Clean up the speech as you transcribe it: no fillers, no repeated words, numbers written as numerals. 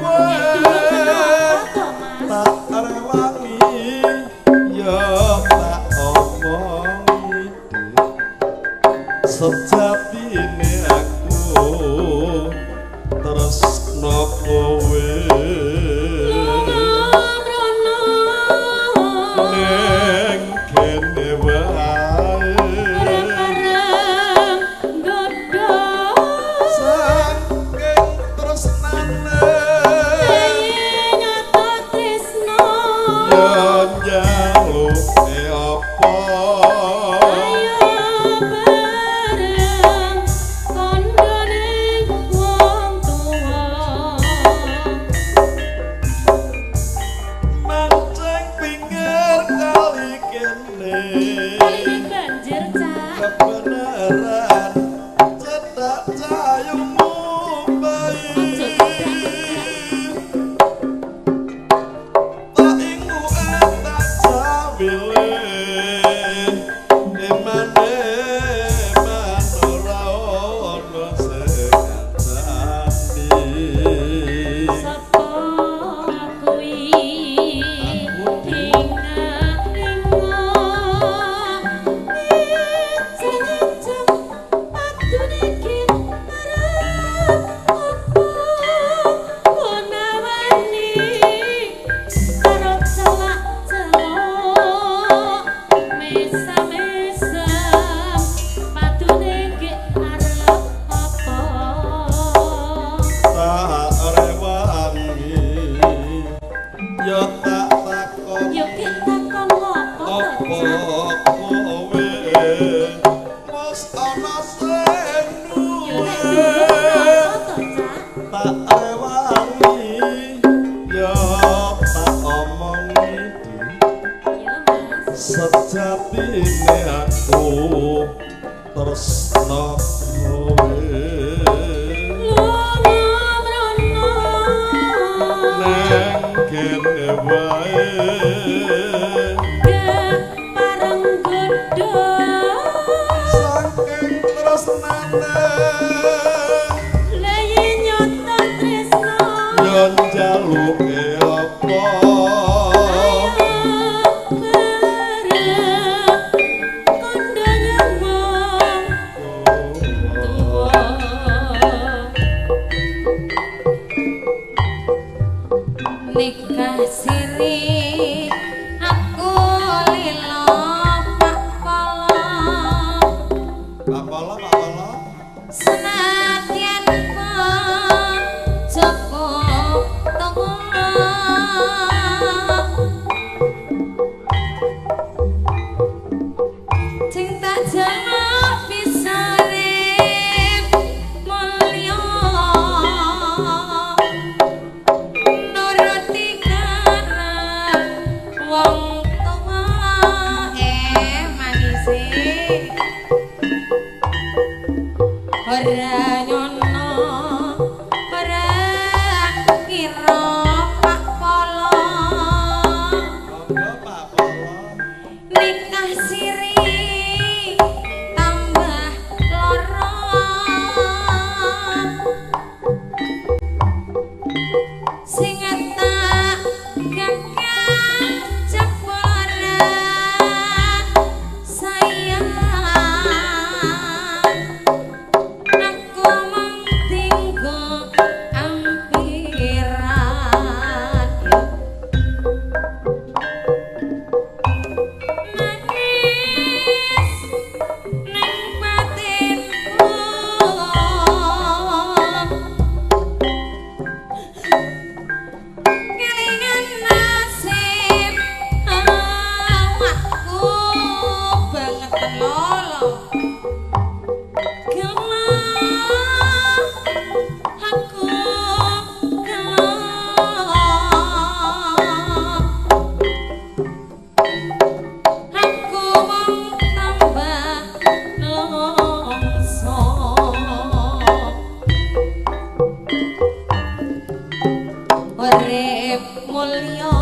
kowe tak rewangi ya tak omongi sejatine aku tresno kowe ning kene wae Bareng godho saking tresnane nyata tresno yo njaluke apa ayo bareng kandhane wong tuwa mancing pinggir kali kene kali banjir cak kebenaran cetak cayungmu bayi tak ingu tak jawile emane eman ora ono sing ngancani sapa kuwi Tak rewangi ya tak takon Yo kita kon ngopo apa to, Cak? kowe wis ana sing Yo nek duwe durung ngopo to, Cak? Tak rewangi ya tak omongi Yo, Mas. Sejatine aku tresno kowe Lunga mrono nang kene wae pareng godho saking tresnane leye nyata tresno yo njaluke apa ayo bareng kandhane wong tuwa Nikah siri aku lilo Pak Polo Pak Polo, Pak Polo senadyan Joko tunggu sing tak jaluk bisa urip mulya nuruti karep wong tuwa manise ora nyono ora kira Pak Polo Monggo Pak Polo nikah siri tambah loro sing tak gagal jebol sayang aku mung tinggo ampiran manis nang batinku kelingan nasib awakku banget lolo gelo aku gelo aku mung tambah nelongso urip mulya